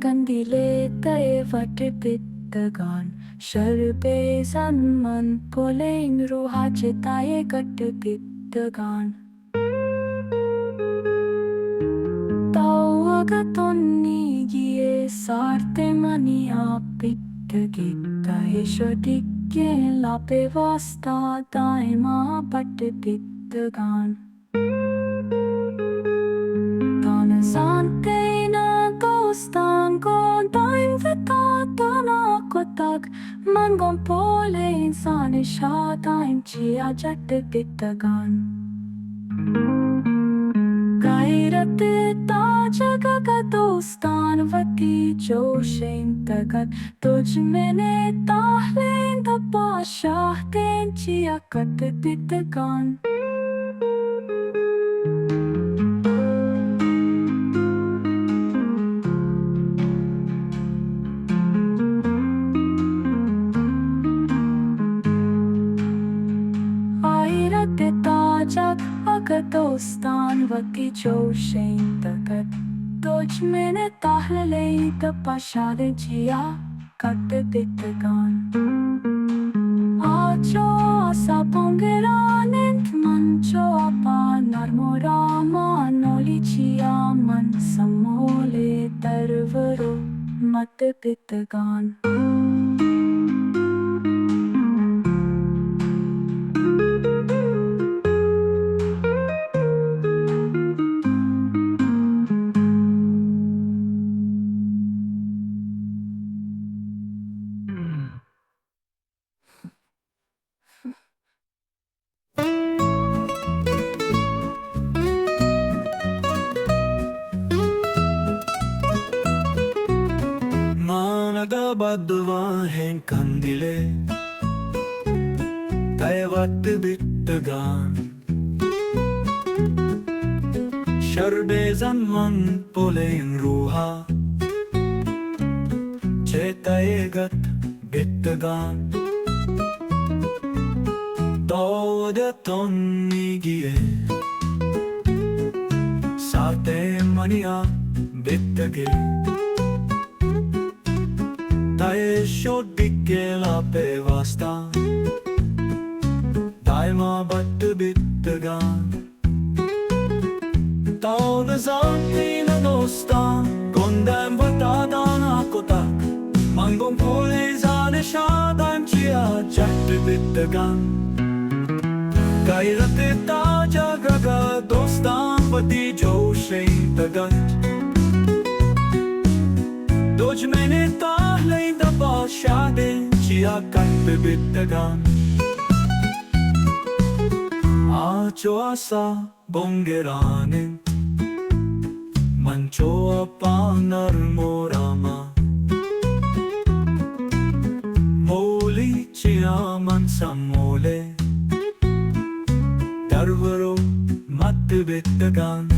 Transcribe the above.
کندیلے تئی وٹ بیتگان، شر بزن من پلیں روہا چہ تئی گٹ بیتگان۔ تو اگہ تنیگی ئے سارت منی آپ بیتگی، تئی شڈیگیں لاپ ءِ واستا دائما بٹ بیتگان۔ تان زانتین دوستان گوں دائم وتا تانا کتگ، من گوں پولیں زانشا دائم چیا جٹ بیتگان۔ غیرت تاجگ اگہ دوستان وتی جوشینتگ ات، دژمن ءِ تاہلیں دپا شاہدیں چیا کٹ بیتگان۔ غیرت تاجگ اگہ دوستان وتی جوشینتگ ات، دژمن ءِ تاہلیں دپا شاہدیں چیا کٹ بیتگان۔ آ چو آسا بنگران انت، من چو آپا نرم و راما، نولی چیا من سمولے درورو مت بیتگان۔ مانگا بدواہیں کندیلے تئی وت بیتگان۔ شر بزن من پلیں روہا چہ تئی گٹ بیتگان۔ تو اگہ تنیگی ئے سارتیں منی آپ بیتگی، تئی شڈیگیں لاپ ءِ واستا دائما بٹ بیتگان۔ تو نزانتین دوستان گوں دائم وتا دانا کتگ، من گوں پولیں زانشا دائم چیا جٹ بیتگان۔ غیرت تاجگ اگہ دوستان وتی جوشینتگ ات، دژمن ءِ تاہلیں دپا شاہدیں چیا کٹ بیتگان۔ آ چو آسا بنگران انت، من چو آپا نرم و راما، مولی چیا من سمولے درورو مت بیتگان۔